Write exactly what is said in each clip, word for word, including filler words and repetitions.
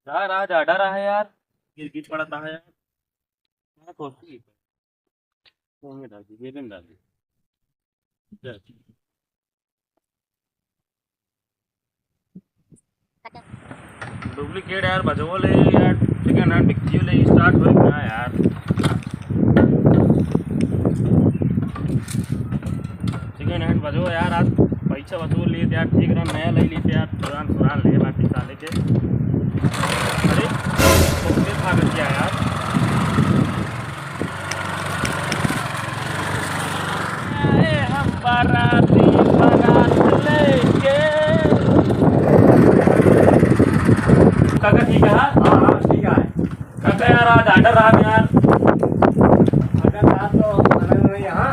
यार, आज order आया यार, गिरगिट पड़ता है यार। क्या सोचती है? कौन में डाल दी? जेबे में डाल दी। चल। Duplicate यार, बजवो ले यार, second hand बिकतियो ले, start होई ना यार। Second hand बजवो यार, आज पैसा वसूल लिए यार, ठीक रहा, नया ले लिए यार, पुरान पुरान ले बाटी साले के। अरे, तो फिर भाग गया यार। आए हम बाराती बारात लेके। काका ठीक है? हाँ, हाँ, ठीक है। काका यार, आज order रहा यार। Order रहा तो मनई नहीं यहाँ।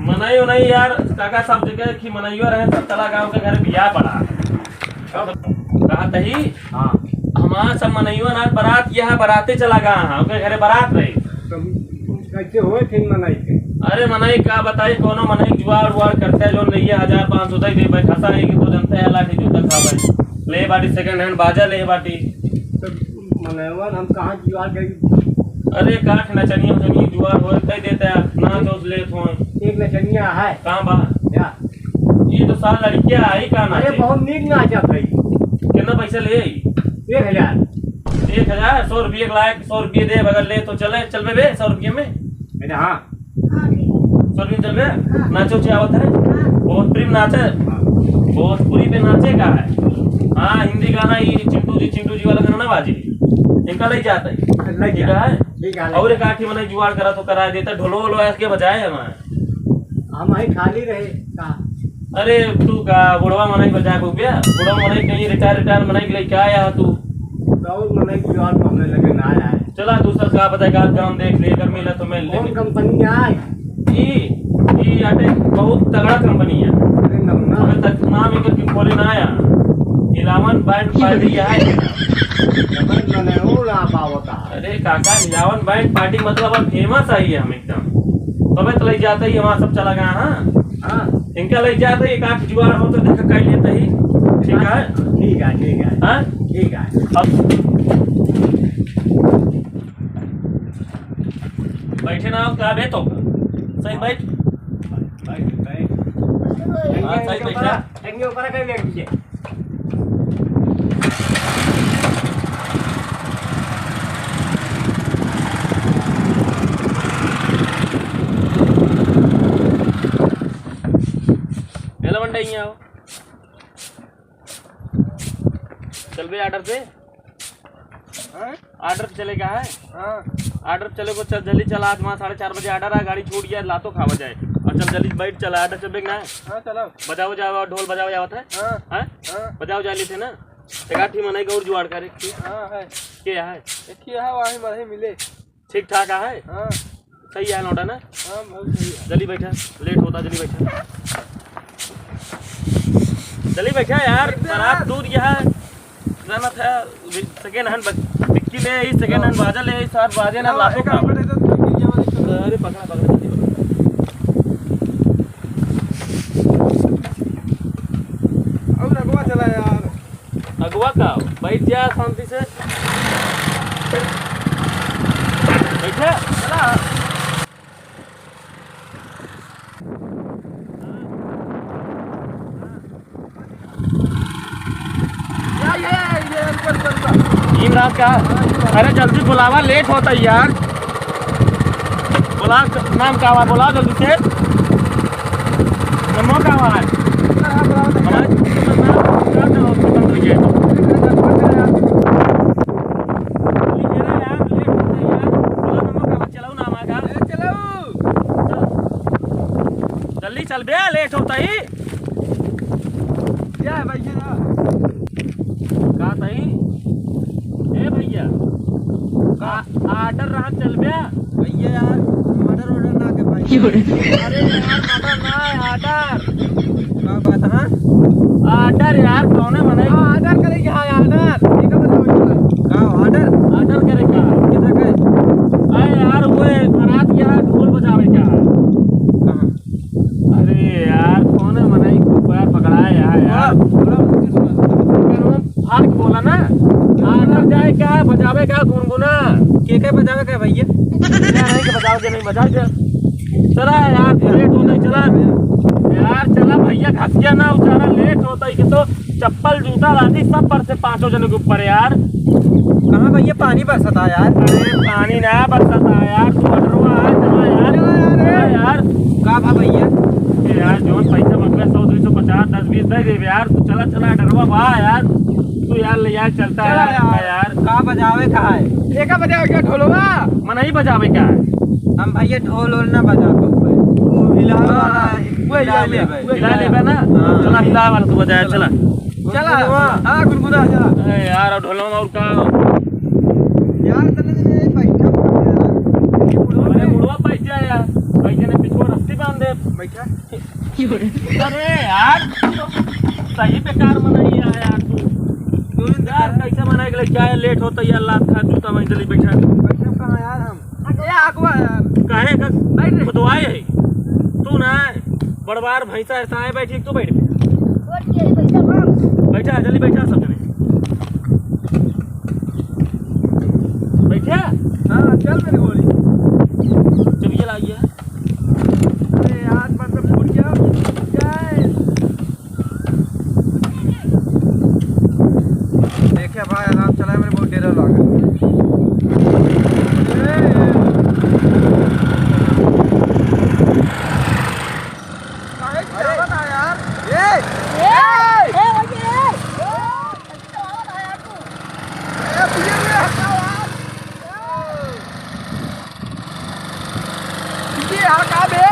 मनई नहीं यार, काका सब जगह की मनइयो रहे, सब चला गाँव के घर बियाह पड़ा। कब? कहा तही? हाँ। हमार सब मनइयो ना, बारात यह बाराते चला गा, हाँ, ओकरे घरे बारात रही। तो कैसे होए थे मनई के? अरे मनई का बताई, कोनो मनई जुआड़ उआड़ करते जो नहीं है, हजार पाँच सौ दे दे, बैठा सा है कि तो जनते है लाठी जूता खा भाई। ले बाटी second hand बाजा ले बाटी। तो मनइवन हम कहाँ जुआड़ करी? अरे काठ नचनिया उचनिया जुआड़ होए, कह देते हैं, नाच उच लेत होए। एक नचनिया है। कहाँ बा? या। ये तो साल लड़किया आई का नाचे? अरे बहुत नीक नाचत है। कितना पैसा ले आई? एक हजार। एक हजार? सौ रुपये के लायक, सौ रुपये दे, अगर ले तो चले, चलबे बे, सौ रुपये में? अरे हाँ। सौ रुपये में चलबे? हाँ। नाचे उचे आवत है? हाँ। भोजपुरी में नाचे? हाँ। भोजपुरी पे नाचे का है? हाँ, हिंदी गाना, ये चिंटू जी, चिंटू जी वाला गाना ना बाजे। इनका ले जाता है। ले जा। ठीक है? ठीक है, ले और जा। एक आठी मने जुआड़ करा तो करा देता, ढोलो वोलो ऐसे के बजाए हमारे। हम आई खाली रहे का? अरे तू का बुढ़वा मनई बजा के गया? बुढ़वा मनई कहीं retire, retire मनई के लेके आया तू। बहुत मनई जुआड़ तो हमें लगे ना आया है। चला दूसरा का पता का काम देख ले, अगर मिला तो मिल ले। कौन कंपनी आए? ई, ई आटे बहुत तगड़ा कंपनी है। अरे नमूना। अबे तक नाम एकर के खोले ना आया। इलेवन बैंड पार्टी है। समझ में नहीं हो ना पावता। अरे काका, इलेवन बैंड पार्टी मतलब अब famous आई है हम एकदम। तबे तो ले जाते ही हमारा सब चला गया, हाँ? हाँ। इनका ले जाते ही एक आध जुआड़ हो तो देखा कर लेते ही। ठीक है? ठीक है, ठीक है। हाँ? ठीक है। अब बैठे ना हो, का बे तो? सही बैठ। बैठ, बैठ। हाँ, सही बैठा। एक ऊपर है, एक नीचे। हेलो, बंडा, यहाँ आओ। चल बे, order पे। हाँ? Order पे चले का है? हाँ। Order पे चले को, चल जल्दी चला, आज वहाँ साढ़े चार बजे order है, गाड़ी छूट गया, लातो खावा जाए। और चल जल्दी बैठ, चला, order चल बे ना। हाँ, चलो। बजाओ जाओ, ढोल बजाओ जावत है? हाँ। हाँ? हाँ। बजाओ जा लेते ना। एक आठी मनई का और जुआड़ करे। हाँ, है। के है? एक ही है, वहीं मरही मिले। ठीक ठाक है? हाँ। सही है लौटा ना? हाँ, बहुत सही है। जल्दी बैठा, late होता, जल्दी बैठा। जल्दी बैठा यार, बैठा बारात यार। दूर यहाँ जाना था, second hand बज-, बिक्की ले आई, second hand बाजा ले आई, साथ बाजे ना हाँ, लाखों एक का। आध minute तो बिक्की वाली सुनो। अरे पकड़ा, पकड़ा, जल्दी पकड़ा। और अगवा चला यार। अगवा का? बैठ जा शांति से। बैठे? चला। या, ये, ये, रुको, रुको, रुको। इमरान का? हाँ, इमरान। अरे जल्दी बुलावा, late होता है यार। बोला, नाम का हुआ? बोला जल्दी से। नमो का हुआ है? हमारे नाम क्या था? Hospital में गए तो। जल्दी करा यार, late होता है यार। बोला नमो का हुआ? चलाओ नाम आगा। चलाओ। जल्दी चल बे, late होता ही। क्या है भाई, ये ना? का तई? ए भैया, का order रहा चल बे? भैया यार, order order ना के भाई। क्यों रे? अरे यार, order ना है, order। का बात है? Order यार, कौने बनाई? हाँ, order करे के, हाँ, order। ठीक है, बताओ, बताओ। का order? Order करे का? कितना का है? अरे यार, वो है, बारात यार, ढोल बजावे का। कहाँ? अरे यार, कौन है मनई को पैर पकड़ाए यार, यार। बड़ा, बड़ा मुश्किल से बात है। कानून फाड़ के बोला ना। आटा जाए का, बजावे का गुनगुना? के के बजावे का भैया? भैया नहीं के बजावे के नहीं, बजा दे। चला यार, लेट होता है, चला। यार चला भैया, घसिया ना उतारा, लेट होता है कि तो चप्पल, जूता, लाठी सब पर से पाँचों जने के ऊपर यार। कहाँ भैया, पानी बरसता यार। अरे पानी ना बरसता यार, तू अडरवा आ, चला यार। चला यार, चला यार। का भा भैया? ए यार, जौन पैसा मंगबे, सौ, दो सौ पचास, दस, बीस दे देबे यार। तू चला, चला, अडरवा बा यार। तू यार ले यार, चलता चला यार, यार। यार। का बजावे का है? एका बजावे का ढोलवा? मनई बजावे का है? हम भैया ढोल ओल ना बजा पावे। वो हिलावे वाला है, वो हिला हिला लेबे। लेबे। हिला लेबे ना? हाँ। चला, हिला वाला तू बजाया, चला। चला। गुनगुनवा। हाँ, गुनगुना, चला। अरे यार, और ढोलवा और का? यार, तने, तने बैठा पड़ यार। अरे, बुढ़वा बैठ जा यार। बैठे ने पिछुआ रस्सी बांध दे। बैठा। अरे यार, तू तो सही बेकार मनई है यार तू। तू यार, कैसे मनई के लेके आया, लेट होता यार, लात खा जूता में चली बैठा। बैठा कहाँ यार हम? ए, आगवा यार। काहे का बैठ रे। खुदवाए है? तू ना, बड़वार भैंसा ऐसा है, बैठी, तू बैठ। बैठ के बैठा बाप। बैठा, जल्दी बैठा सब जने। बैठा? हाँ, चल मेरे गोली। जब ये लाइए। अरे यार, मतलब फूट गया। जय। देखे भाई, आराम चलाए, मेरे बहुत डर लगा। काहे चिल्लावत है यार? ए! ए! ए, भैया, ए! ए, चिल्लावत है यार तू। ए, भैया, भैया, हटाओ यार। ये यहाँ का बे?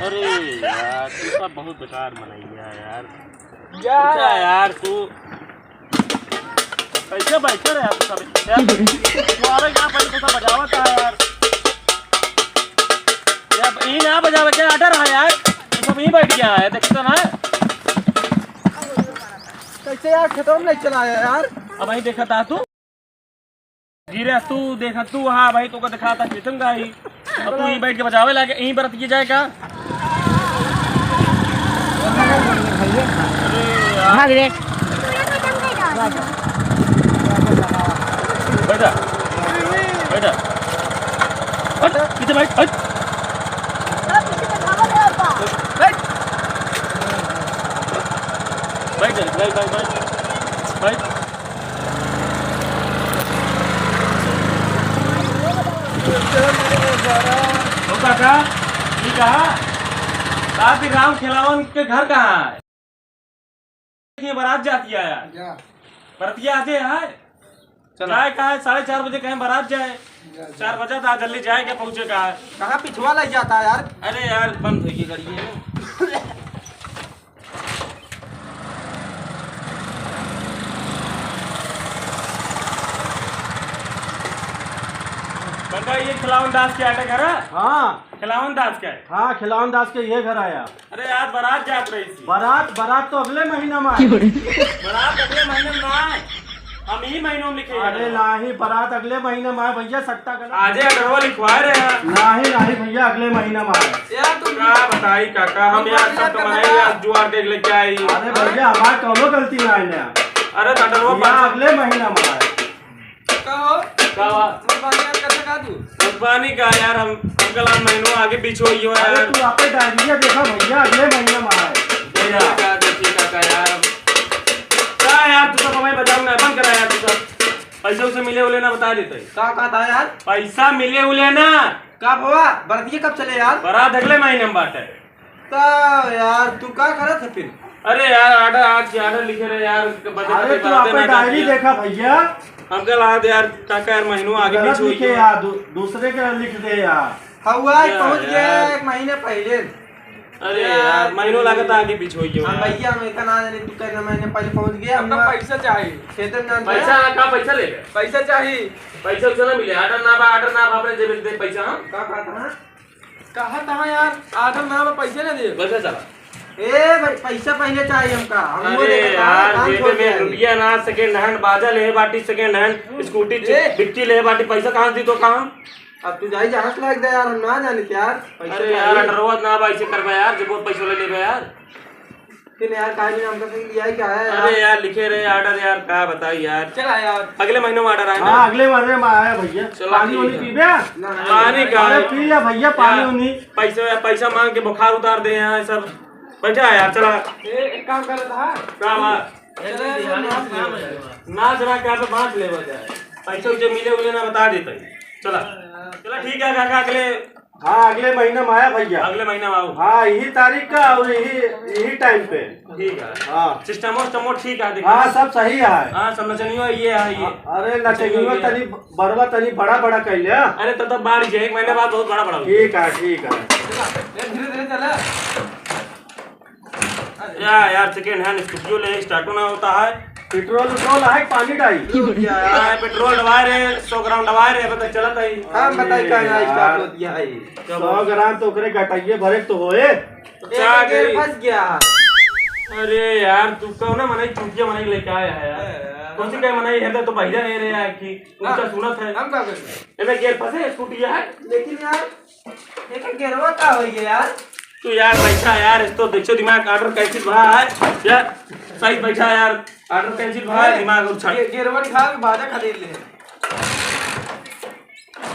अरे यार, तू सब बहुत बेकार मनई है यार। यार। अच्छा यार, तू कैसे बैठे रहे तू सब? यार, तू आवे क्या पहले तो सब बजावत है यार। यार, ई ना बजावे के order है यार। तू सब यहीं बैठ गया है, देखते ना। कैसे यार, खेतवा में नहीं चला आया यार? अब वहीं देखा था तू। गिरे तू, देखा तू, हाँ भाई, तोका देखा था चेतन का ही। अब तू यहीं बैठ के बजावे लागे, यहीं बरत के जाए का? अरे यार। भाग रे। बैठा, बैठा। हट, पीछे बैठ, हट। बैठ। बैठ, बैठ, बैठ, बैठ। बैठ। ओ काका, ई कहा, का कि राम खेलावन के घर कहाँ है? ये बारात जाती है यार। जा। बरतिया आजे है। चला। जाए का है, साढ़े चार बजे कहें बारात जाए। जा, जा। चार बजा था, जल्दी जाए के पहुँचे का है। कहाँ पिछवा लग जाता है यार? अरे यार, बंद होइए गाड़ी ये। बंदा ये खिलावन दास के आटे घर है? हाँ। खिलावन दास के? हाँ, खिलावन दास के ये घर आया। अरे यार, बारात जात रही थी। बारात, बारात तो अगले महीना में आए। बारात अगले महीने में ना आए, हम ई महीनों में लिखे अरे हैं। नाही, बारात अगले महीने में आए भैया, सट्टा गलत। आजे अगरवा लिखवाए रहे हैं। नाही, नाही भैया, अगले महीने में आए। यार, तू का बताई काका, हम तू यार बात सब करता कमाए था। यार जुआर देख लेके आई। अरे भैया, हमार कौनो गलती नाही ना। अरे तो अगरवा भैया, पाँच अगले महीना में आए। का हो? का बा? कुर्बानी यार, कैसे खा तू? कुर्बानी का यार, हम, हम कल हम महीनों आगे पीछे होइयो अरे यार। तू आपे डायरिया देखा भैया, अगले महीने में आए। भैया का देखी काका यार, हम का यार, तू सब हमें बजाओ ना, बंद करा यार, तू सब। पैसे उसे मिले उले ना बता देते। का, का था यार? पैसा मिले उले ना। का भवा, बरतिया कब चले यार? बारात अगले महीने में बाटे। ता यार, तू का करत है फिर? अरे यार, order, आज के order लिखे रहे यार, बदल अरे के तू बातें आपे ना डायरी डालिए। देखा भैया। हम कल आज यार, काका यार, महीनों आगे गलत पीछे लिखे होइए। यार, दू-, दूसरे के लिख दे यार। हवा क्या पहुंच गया यार? एक महीने पहले। अरे यार, यार, महीनों लागत आगे पीछे होइए हम यार। भैया, हम इतना ना जाने, तू कहना महीने पहले पहुंच गया, हम अपना ना पैसा चाहिए। खेतन ना पैसा, का पैसा लेबे? पैसा चाहिए। पैसा उसे ना मिले, order ना बा, order ना बा, अपने जेब से दे पैसा, हाँ? का बात है? कहा था यार, order ना बा, पैसे ना दे। पैसा चला। ए भाई, पैसा पहिले चाहिए हमका। हम वो अरे लेके यार, काम जेबे छोड़ के में आए। रुपया ना, second hand बाजा लेहे बाटी, second hand scooty, ए। बिक्की लेहे बाटी, पैसा कहाँ से दी तो काम? अब तू जाई जहाँ से लाग दे यार, हम ना जाने यार। पैसा अरे चाहिए। यार, order ना बा, ऐसे करबा यार, जब बहुत पैसा ले लेबे यार। फिर यार, काहे बिना हमका सही लिया है, क्या है यार? अरे यार, लिखे रहे order यार, का बताई यार। चला यार। अगले महीने में order आए ना? हाँ, अगले महीने में आया भैया। चलो, पानी ठीक वानी है। पीबे? ना, ना, पानी ना। का? अरे पी ले भैया, पानी यार, वानी। पैसा, पैसा मांग के बुखार उतार दे यहाँ सब। बैठा है यार, चला। ए, एक काम कर लेता है। का बात? चला यार, नाच लेवा जाए। नाच ना, क्या तो बांट लेवा जाए। पैसे उसे मिले उले ना बता देते। चला। चला, ठीक है काका, अगले हाँ, अगले महीना में आया भैया। अगले महीना में आओ। हाँ, यही तारीख का और यही, यही time पे। ठीक है। हाँ। System उस्टम ठीक है, देखा? हाँ, सब सही है। हाँ, सब नचनियो ये है, ये। हाँ, अरे, नचनियो नचनियो ये। तनी बड़वा, तनी बड़ा, बड़ा कर ले। अरे, तो, तो बाढ़ जाए, एक महीने बाद बहुत बड़ा, बड़ा हो जाए। ठीक है, ठीक है। ए, धीरे, धीरे चला। या यार, second hand scooty ले, start ना होता है। Petrol, petrol है, पानी डाई। यार, petrol डलवाए रहे, सौ ग्राम डलवाए रहे, अबे तक चलत है। हम बताई का ना यार। Start होती है। सौ ग्राम तो ओकरे गटाइए भरे तो होए। तो एक क्या gear करी? फंस गया। अरे यार, तू कौन है, मनई चूतिया मनई लेके आया है यार। अरे यार। कौन सी क्या मनई है, तो बहिरा है रे यार, कि ऊंचा हाँ, सुनत है। हम का करें? एमे gear फंसे, scooty है। लेकिन यार, एकर गेरवा का होई है यार? तू यार बैठा यार, इस तो देखो दिमाग order cancel भा है यार, सही बैठा यार, order cancel भा है, दिमाग और छट। गे-, गेरवा निकाल के बाजा खरीद ले।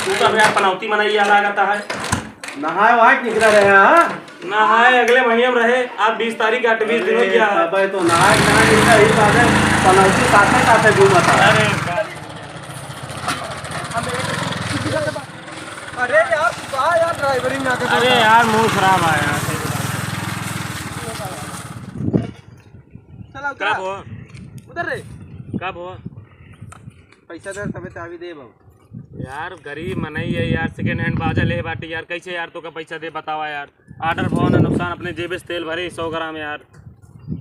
तू तो अबे यार पनौती मनई यार लागता है। नहाए वहाए के निकला रहे, हाँ? नहाए अगले महीने में रहे, आज बीस तारीख, अट्ठाईस दिन हो गया है। अबे तो नहाए के ना निकला, ही बात है, पनौती साथे साथे घूमता है। अरे यार। अरे यार, तू कहा यार driving ना कर अरे यार, mood खराब है यार। चला उधर। कब हो? उधर रे। कब हो? पैसा दे, तबे चाबी दे बाबू। यार, गरीब मनई है यार, second hand बाजा ले बाटी यार, कैसे यार तोका पैसा दे, बतावा यार। Order भवन नुकसान, अपने जेबे से तेल भरे सौ ग्राम यार,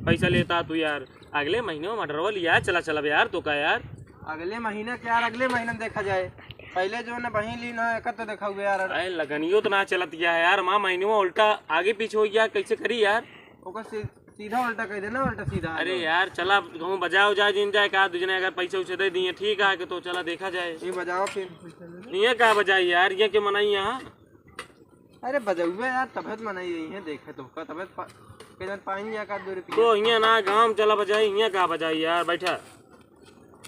पैसा लेता तू यार। अगले महीने में order लिया, चला चलब यार, तोका यार। अगले महीना के यार, अगले महीना में देखा जाए। पहले जो ना बहिन ली ना, एकर तो देखा हुआ यार। अरे लगनियो तो ना चलत गया है यार, माँ महीने में उल्टा आगे पीछे हो गया, कैसे करी यार? ओकर सी-, सीधा उल्टा कह देना, उल्टा सीधा। अरे यार, चला कहूँ बजाओ जाए, जिन जाए का, दूजने अगर पैसे उसे दे दिए, ठीक है, कि तो चला देखा जाए। ये बजाओ फिर। ये का बजाई यार, ये के मनई यहाँ? अरे बजउबे यार, तबे त मनई यही है, देखे तो का तबे त पा-, के जन पाइन या का दो रुपया। तो हियाँ ना गाँव चला बजाई, हियाँ का बजाई यार, बैठा।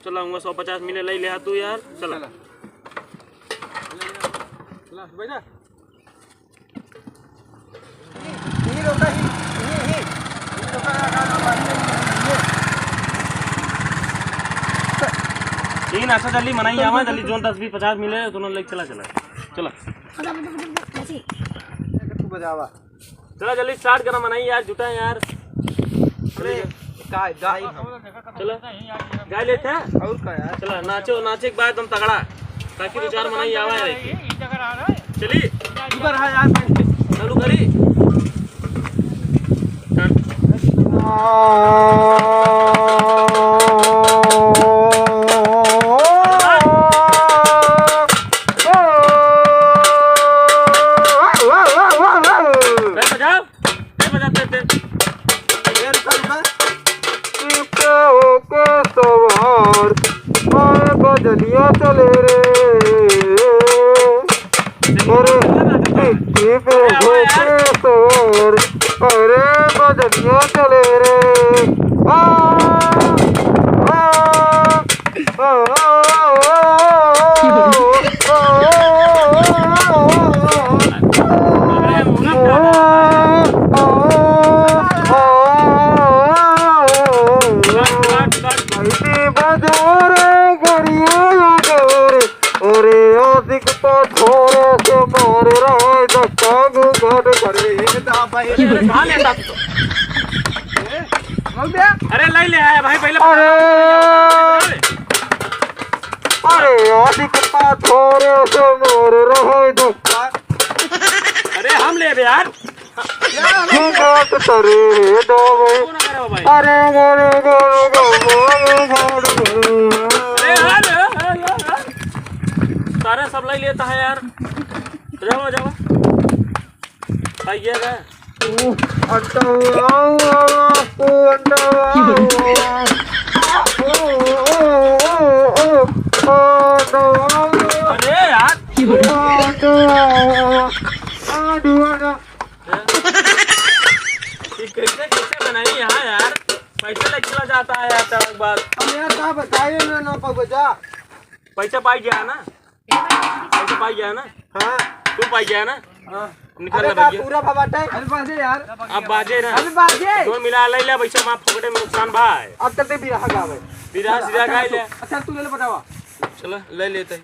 चला, हुआँ सौ पचास मिले, लई ले आ तू यार, चला। चला। चला, बैठा। ही, ही रोका, ही, ही, ही। ही रोका, रोका, रोका, रोका। तीन ऐसा जल्दी मनई आवा, जल्दी जोन दस बीस पचास मिले, दोनों लेके चला, चला। चला। बजा, बजा, बजा, बजा, ऐसे। तू बजावा। चला जल्दी start करा, मनई यार, जुटा है यार। अरे, गाय, गाय हम। चला। गाय लेते हैं? और का यार? चला, नाचो, नाचे के बाद एकदम तगड़ा, ताकि दो चार मनई आवा है। चली। ऊपर है यार। चालू करी। ए, बजाओ। ए, बजा, दे, दे। ए, रुका, रुका। सीते होके सवार, अरे बजनिया चले रे। अरे, टिक्की पे होके सवार, अरे बजनिया चले रे। आ, आ, अरे आशिक तो छोरे से मार रहा है, दस्तांग घाट करे। कहाँ लेता तू? अरे ले ले आया भाई, पहले अरे, अरे, आज कितना थोड़े से मोर रहे दुख। अरे हम ले बे यार। तू बात करे रे दो। कौन करे हो भाई? अरे, अरे, अरे, अरे, अरे, अरे, अरे, अरे, अरे। सारे सब ले लेता है यार। जाओ, जाओ। भाई ये रहा। अरे यार, ये कैसे, कैसे बनाई यहाँ यार? पैसा ले चला जाता है यार, तड़क बात। हम यार का बताइए ना, ना पगो जा। पैसा पाई गया ना? पैसा पाई गया ना? हाँ। तू पाई गया ना? हाँ। निकल अरे ना का भैया। पूरा भा बाटे? अरे बाजे यार। अब बाजे ना। अरे बाजे। जोन मिला ले ले पैसा, माफ पकड़े में नुकसान भाई। अब चलते बिरहा गावे। बिरहा सीधा गाय ले। अच्छा तू ले ले बतावा। चलो ले लेते हैं।